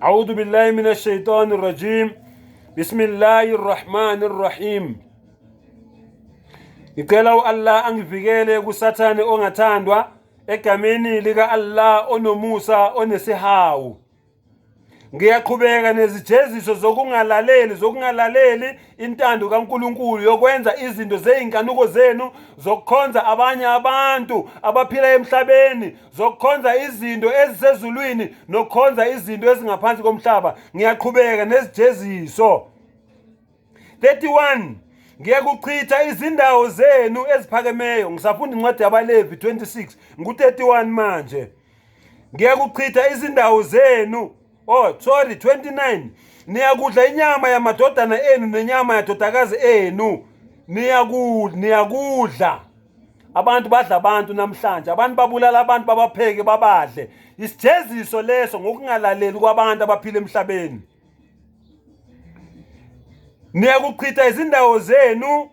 A'udhu billahi minash shaitani rajim. Bismillahir Rahmanir Rahim. Ngicela uAllah angivikele kuSathane ongathandwa egameni lika Allah onomusa onesihawu. Ngiyaqhubeka nezijeziso zokungalaleli zokungalaleli intando kaNkulunkulu yokwenza izinto zezinkanuko zenu zokukhonza abanye abantu abaphila emhlabeni zokukhonza izinto ezisezulwini nokukhonza izinto ezingaphansi komhlaba. Ngiyaqhubeka nezijeziso. 31 Ngiyakuchitha izindawo zenu eziphakemeyo. Ngisafunda incwadi yabaLevi 26 ngu-31 manje. Ngiyakuchitha izindawo zenu. Oh, sorry, 29. Niyakudla inyama yamadodana enu nenyama yadodakazi enu. Niyakudla, niyakudla. Abantu badla abantu namhlanje, abantu babulala abantu babapheke babadle. Isijeziso leso ngokungalaleli kwabantu abaphila emhlabeni. Niyakuchitha izindawo zenu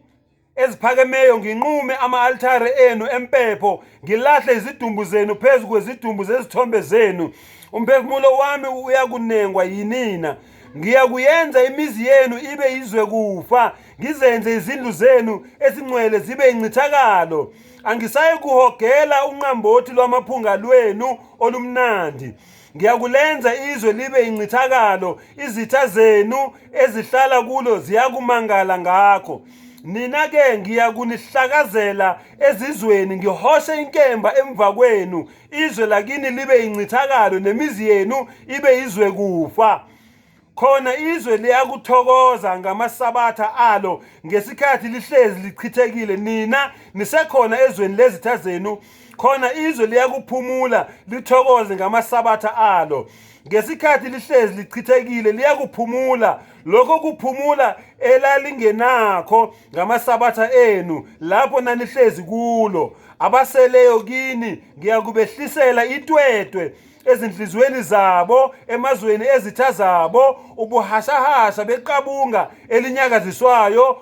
eziphakemeyo nginqume ama-altare enu empepho ngilahle izidumbu zenu phezu kwezidumbu zezithombe zenu umphefumulo wami uyakunengwa yinina ngiyakuyenza imizi yenu ibe izwe kufa ngizenze izindlu zenu ezingcwele zibe incithakalo angisayi kuhogela unqambothi lwamaphunga lwenu olumnandi Ngiyakulenza izwe libe incithakalo, izitha zenu ezihlala kulo ziyakumangala ngakho. Nina-ke ngiyakunihlakazela ezizweni, ngihoshe inkemba emva kwenu, izwe lakini libe incithakalo, nemizi yenu ibe izwe kufa. Khona izwe liyakuthokoza ngamasabatha alo ngesikhathi lihlezi lichithekile, nina nisekhona ezweni lezitha zenu. Khona izwe liyakuphumula lithokoze ngamasabatha alo ngesikhathi lihlezi lichithekile, liyakuphumula lokho kuphumula elalingenakho ngamasabatha enu lapho nanihlezi kulo. Abaseleyo kini ngiyakubehlisela itwetwe ezinhliziyweni zabo emazweni ezitha zabo ubuhashahasha beqabunga elinyakaziswayo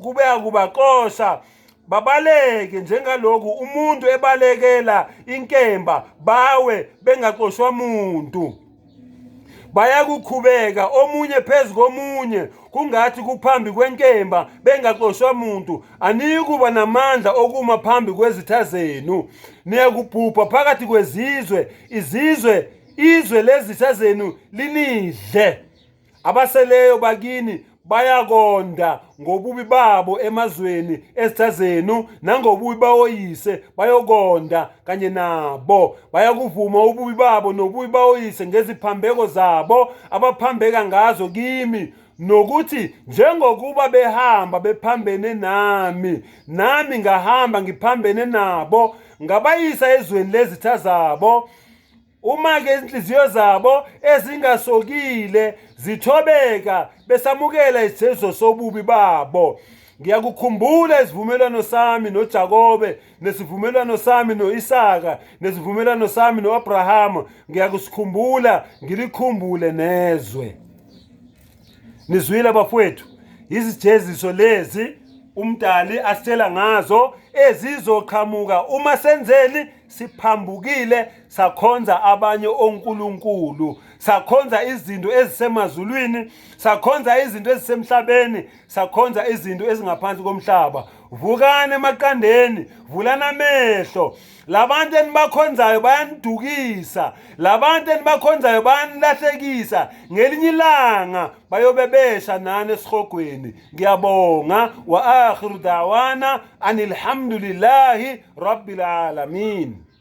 buyakubaxosha babaleke njengaloku umuntu ebalekela inkemba bawe bengaxoshwa muntu bayakukhubeka omunye phezu komunye kungathi kuphambi kwenkemba bengaxoshwa muntu aniyikuba namandla okuma phambi kwezitha zenu niyakubhubha phakathi kwezizwe izizwe izwe lezitha zenu linidle abaseleyo bakini bayakonda ngobubi babo emazweni ezitha zenu nangobubi bawoyise bayokonda kanye nabo bayakuvuma ububi babo nobubi bawoyise ngeziphambeko zabo abaphambeka ngazo kimi nokuthi njengokuba behamba bephambene nami nami ngahamba ngiphambene nabo ngabayisa ezweni lezitha zabo Uma-ke izinhliziyo zabo ezingasokile zithobeka besamukela isijeziso sobubi babo, ngiyakukhumbula isivumelwano sami noJakobe nesivumelwano sami no-Isaka nesivumelwano sami no-Abrahamu, ngiyakusikhumbula ngilikhumbule nezwe. Nizwile bafowethu, izijeziso lezi uMdali asitshela ngazo ezizoqhamuka uma senzeni siphambukile sakhonza abanye onkulunkulu sakhonza izinto ezisemazulwini sakhonza izinto ezisemhlabeni sakhonza izinto ezingaphansi komhlaba vukani emaqandeni vulani amehlo labantu enibakhonzayo bayanidukisa labantu enibakhonzayo bayanilahlekisa ngelinye ilanga bayobe besha nani esihogweni ngiyabonga wa akhiru dawana anilhamdulillahi rabbil alamin.